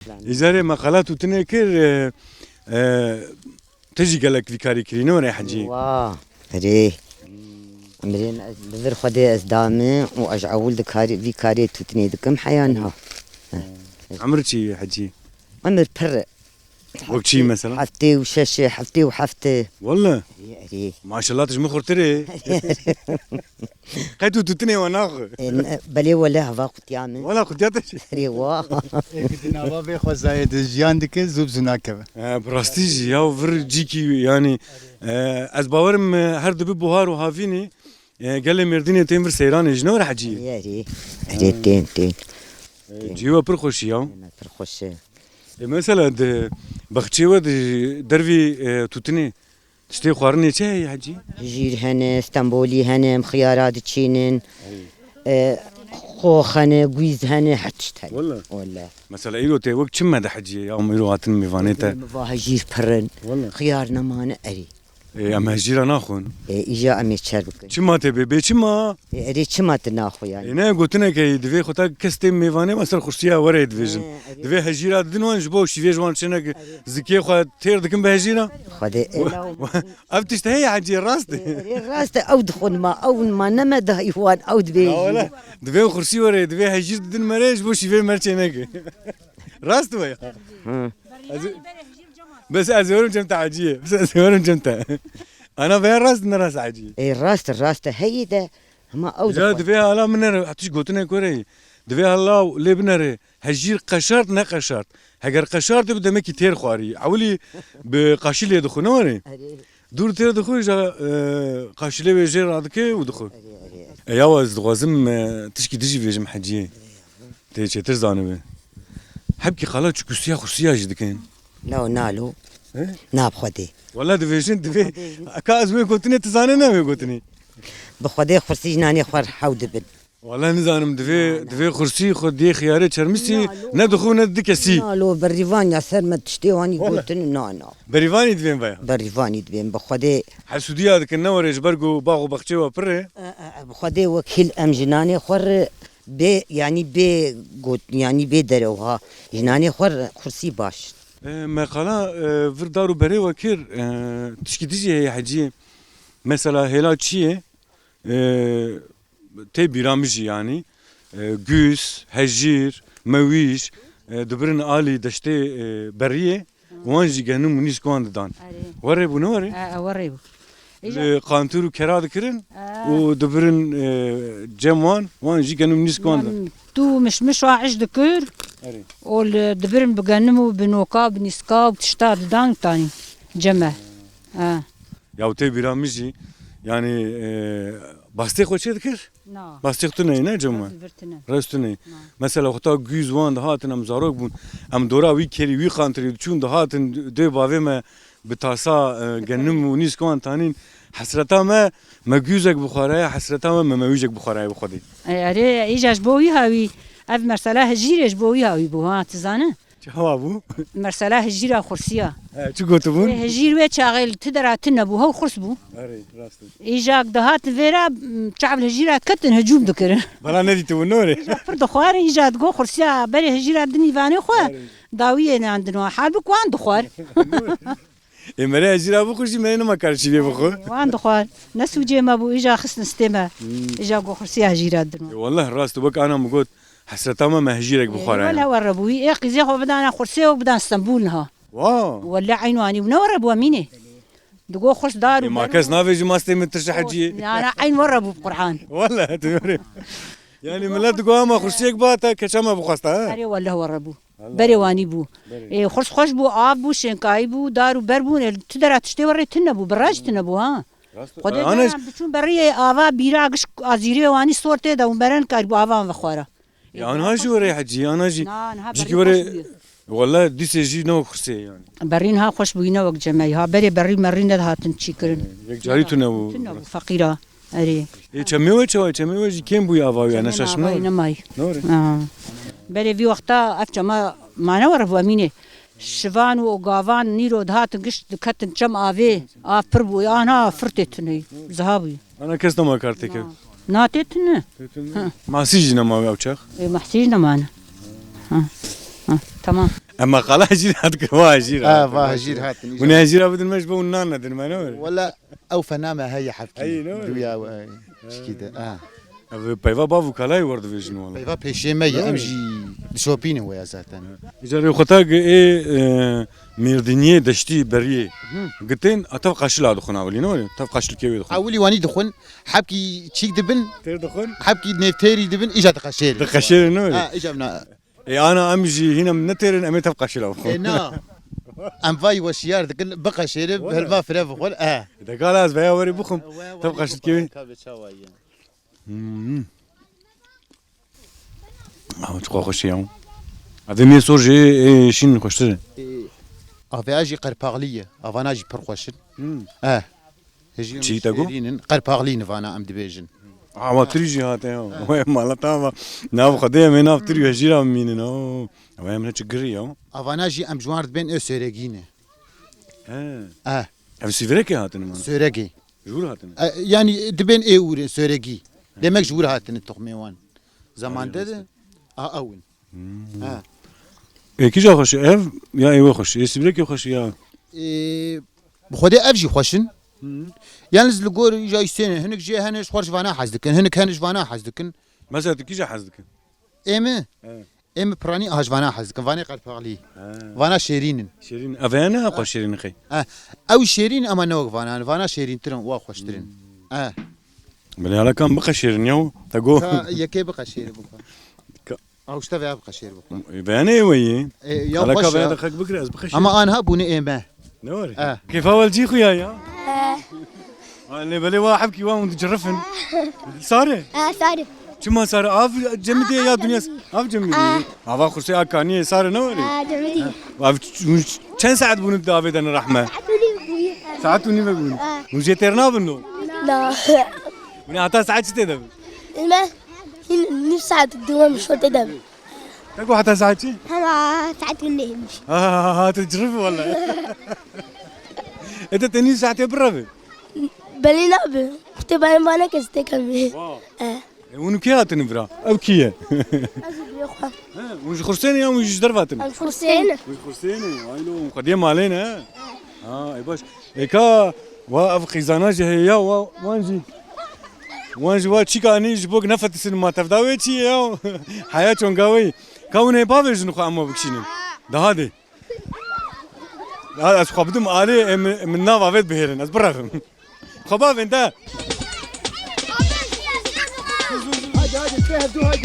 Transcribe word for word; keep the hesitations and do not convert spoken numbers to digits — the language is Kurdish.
Îcarê me qala tûtinê kir, e, e, tu jî gelek vî karî kirî, ne were Hecî? Wa, erê. Mirên ez, bi vir Xwedê ez dame û ez ewil di karî, vî karê tûtinê dikim heya niha. Emir çi ye Hecî? Emir pir e. Wek çi mesela? Heftê û şeş e, heftê û heft e. Welle? Erê, erê. Maşallah, tu ji min xurtir e. Qey tu tûtinê we naxwe? E, ne, belê wele heva qutiya min. Wala qutiya te? Erê wa. Ê, ku di nava vê xwezayê de jiyan dike, zû bi zû nakeve. E, bi rastî jî ya vir cîkî, yanî, e, ez bawerim, e, her dibi buhar û havînê, e, gelê Mêrdînê tên vir seyranê jî, ne were Hecî? Erê, erê. Erê, tên, tên. E, cihê we pir xweş e ya. Pir xweş e. E, mesela di baxçeyê we di dervî, e, tûtinê tiştê xwarinê çi heye Hecî? Hijîr hene, stenbolî hene, em xiyara diçînin. Ey. E, xox hene, gwîz hene, her tişt hene. Wele? Wele. Mesela îro tê wek çi me de Hecî ya, em îro hatin mêvanê te? Em va hijîr pir in. Wele? Xiyar nemane erê. E, em hejîra naxwin. E, îja em ê çer bikin. Çima tê bê, bê çima? E, erê çima tu naxwe yani? E, ne, gotinek heye, divê xwe ta kes tê mêvanê me ser xursiya were dibêjin. He, erê. Divê hejîra didin wan ji bo şîvê ji wan çênek zikê xwe têr dikin bi hejîra. Xwedê ela. Ev tişt heye Hecî, rast e. E, erê rast e, ew dixwin ma, ew ma ne me dayî wan, ew dibêjin. Ya wele, divê xursî were, divê hejîr didin me rê ji bo şîvê me çênek. Rast e ya. Hı. Ez, bes ez werim cem te Hecî. Bes ez werim cem te. Ana veya rast ne rast Hecî? Ê, rast, rast heyî de, hema ew dixwar. Divê hala min nere, hatiş gotine kore. Divê hala lê binere. Hejîr qeşart ne qeşart. Heger qeşart bi demekî têr xwarî. Ewilî bi qaşî lê dixwe, ne were? Erê. Dûr têr dixwe, ja, e, qaşî lê wê jê radike û dixwe. Erê, erê, erê. E, yawa ez dixwazim, e, tişkî dijî vêjim Heciyê. Tê çêtir zanibe. Hebkî qala çi kusiya xursiya jî dikin. Law nalo. He? Na bi Xwedê. Wala divêjin, divê. Bi Xwedê. Ka ez wê gotinê, tu zanî ne wê gotinê. Bi Xwedê xursî ji nanê xwe hew dibin. Wala nizanim, divê, na, na, divê xursî xwe dê xiyarê çermisî, na, lo, ne dixwe ne di kesî. Na, lo, berîvan ya ser me tiştê wanî, wala, gotin, na, na. Berîvanî divên veya. Berîvanî divên, bi Xwedê. Hesûdiya dikin, ne were ji ber ku bax û baxçê we pir e. E, e, e, bi Xwedê wekîl em ji nanê xwe re bê, yanî bê got, yanî bê derew ha. Ji nanê xwe re xursî baş. E, me qala, e, vir dar û berê we kir, e, tişkî dijî heye Heciyê. Mesela hêla çi ye? E, tê bîra min jî yanî. E, gûz, hejîr, mewîj, e, dibirin alî deştê, e, beriyê. Wan jî genim û nîsk wan didan. Erê. Werê bû, ne werê? E, e, werê bû. Îja- Li qantir û kera dikirin, e, û dibirin, e, cem wan, wan jî genim û nîsk wan didan. Em tu mişmiş wa iş dikir, erê, û li dibirin bi genim û bi noka, bi nîska û tişta didan tanî cem e. E. Ya tê bîra min jî, yanî, e, bastê xwe çê dikir? Na. Bastê xwe tune ye, ne cem we? Rest vir tune. Rest tune. Na. Mesela xwe ta gûz wan dihatin, em zarok bûn. Em dora wî kerî, wî qantirî diçûn, dihatin dê bavê me bi tasa, e, genim û nîsk wan tanîn. Hesreta me, me gûzek bixwaraya, hesreta me, me mewîjek bixwaraya bi Xwedê. E, erê, îja ji bo wî hawî, ev mesela hejîrê ji bo wî hawî bû, ha, tu zane? Çawa bû? Mesela hijîra xursiya. He, çi gotibûn? Wê hijîr wê çaxê li ti dera tune bû, hew xurs bû. Erê, rast e. Îja dihatin vêra, m, çav li hijîra ketin hicûm dikirin. Bela nedîtibûn, ne were? Îja pir dixwarin, îja digo xursiya berê hijîra dinî vanê xwe, erê, dawiyê nan dinwa. Halbik wan dixwar. Ê, mere hijîra bixwe jî mere nema kar şîvê bixwe. Wan dixwar. Ne sûcê me bû, îja xistin stê me. Hmm. Îja go xursiya hijîra dinwa. Ê, wallah rast, wek ana min got, hesreta me, me hijîrek bixwara. Wele were bû. Ê qîzê xwe bidana xursê û bidan Stenbûl niha. Wa. Wele eyn wanî bû. Ne were bû Emînê. Digo xurs dar û... Ê, ma kes navêjî mastê min tirşe Heciyê. Yana eyn were bû Qur'an. Wele, tu were. Yani millet digo ama xursiyek ba te keça me bixwesta, ha? Erê wele were bû. Berê wanî bû. Berê. Ê, xurs xweş bû, av bû, şênkayî bû, dar û ber bûn. Ê, tu dera tiştê were tune bû, bi raj tune bû, ha. Rast e. Xwedê ana dera biçûn beriyê ava bîra giş azîrê wanî sor tê de û meren karî bû avan vexwara. Ya, anha jî were Hecî, anha jî. Na, anha cîkî berî were, xweş bûye. Wele dîsê jî ne wek xursê yani. Berî niha xweş bûyî ne wek cemeyî. Ha berê berî merî nedihatin çî kirin. Yek carî tune bû. Tune bû, feqîra. Erê. Ê, çemê we çawa? Çemê we jî kêm bûye ava wî, ne şaş ne? Çemê avayî nemayî. Ne were? Ha. Berê vî wexta ev çema mane were bû Emînê. Şivan û gavan nîro dihatin giş diketin çem avê. Av pir bû. Ana fir tê tuneyî. Ziha bûyî. Ana kes nema kar têke. Na. Na tê tune. Tê tune. Ha. Masî jî nema ew çax. Ê, mahsî jî nemane. Ha. Ha, tamam. Ema qala jîr hat ki, va jîr Ha, hat. va jîr hatin, Hûn ê jîra bidin me ji bo hûn nan nedin me, ne were? Wala ew fena me heye hefkî. Heye, ne were? Duya, e, çikî de. Ha. Ev peyva bav û kalayê werdivêjin wala. Peyva pêşê me ye, Ne em were? jî dişopînin wê ya zaten. Îcarê xwe ta gi ê, e, Mêrdîniyê deştî beriyê Hı. gitên a tev qaşila dixwin awilî, ne were? Tev qaşilkê wê dixwin. Awilî wanî dixwin, hebkî çîk dibin, Têr dixwin. hebkî nêvtêrî dibin, îca diqeşêrin. Diqeşêrin, ne were? Ha, îca bina. Ê, ana em jî hîna em netêrin, em ê tev qaşila bixwin. Ê, na. Em vay weşiyar dikin, biqeşêrin, Wala. hilva fire bixwin. E. De gala ez veya werê bixwim. Tev qaşilkê wê. Ka be çawa ye. Hmm. Ah, çiqa xweş e ya. Evê mê sor jê, ê, şîn xweştir e. Ê, avêya jî qerpaxlî ye. Avana jî pir xweş in. Hmm. Eh. Hejî Çî te got? şêrîn in. Qerpaxlî nivana em dibêjin. Awa tirî jî hate ya. Wê mala te ava. Nav Xwedê em ê nav tirî hejîra mînin. Oo. Ew em ne çi girî ya. Avana jî em ji wan re dibên ê Sêregî ne. He. Eh. Ev sîvirekê hatine mana. Sêregê. Ji wir hatine? E, yanî dibên ê ûrê Sêregî. Demek ji wir hatine toxmê wan. Zaman de de. A, ew in. Hmm. Ha. Ê kîja xweş e, ev ya ê we xweş e? Ê sîvirekê xweş e ya? Ê, bi Xwedê ev jî xweş in. Hı. Yalnız li gor îja îstêne, hinek jê hene ji xwe ji vana hez dikin, hinek hene ji vana hez dikin. Mesela tu kîja hez dikin? Ê min? Evet. Ê min piranî aha ji vana hez dikin, vanê qerpaxlî. Ha. Vana şêrîn in. Şêrîn. Ev heye ne xwe şêrîn xey? Ha. Ew şêrîn ama ne wek vana, vana şêrîntir in, wa xweştir in. Hmm. Ha. Belê hala kam biqeşêrin ya. Te got. Ka yekê biqeşêri bixwe. Ka- Ew işte veya biqeşêri bixwe. Veya ne wê yê? E, ya Hala xweş ka veya ya. De xek bikire ez biqeşêrim. Ama anha bûne ê me. Ne were? Eh. Kêfa wel cî xuya ya. Eh. Lê belê wa hebkî wa hûn dicirifin. Sare? Eh, sare. Çima sare? Av cemidê ya dunya. Av cemidê. Ah. Ava xursê a kaniyê sare ne were? Ah, cemidê. Av çend saet bûn di avê de ne rehme? Saet û nîv bûye. Saet û nîve bûn. Ah. Hûn jê têr nabin no? Na. Hûn hata saet çi tê de bin? Me hîn nîv saet dewam şo tê de bin. Te got heta saet çi? Hema saet hûn nehmiş. Ha, ha, ha, ha, tu cirif wala. Ete te nîv saetê bireve? Belê nabe. Xutê bayem bana kes tê kemê. Wa. Eh. E, hûn kê hatin vira? Ew kî ye? Ez û birê xwe. He, hûn ji Xursênê ya, hûn ji derve hatin? Em ji Xursênê. Hûn ji Xursênê, aylo, hûn xwediyê malê ne? Ha, ê baş. Ê ka, wa ev qîzana jî heye ya, wa, wan jî. Wan jî wa çîka anî ji bo nefetisin ma tevda wê çi ye ya? Heya çonga wê. Ka hûn ê bavêjin xwe em we bikişînin. Daha de. Ya ez xwe bidim alê, em, min nav avêt bihêrin, ez birevim. Xwe bavên de. Hadi, hadi, te hevdu, hadi.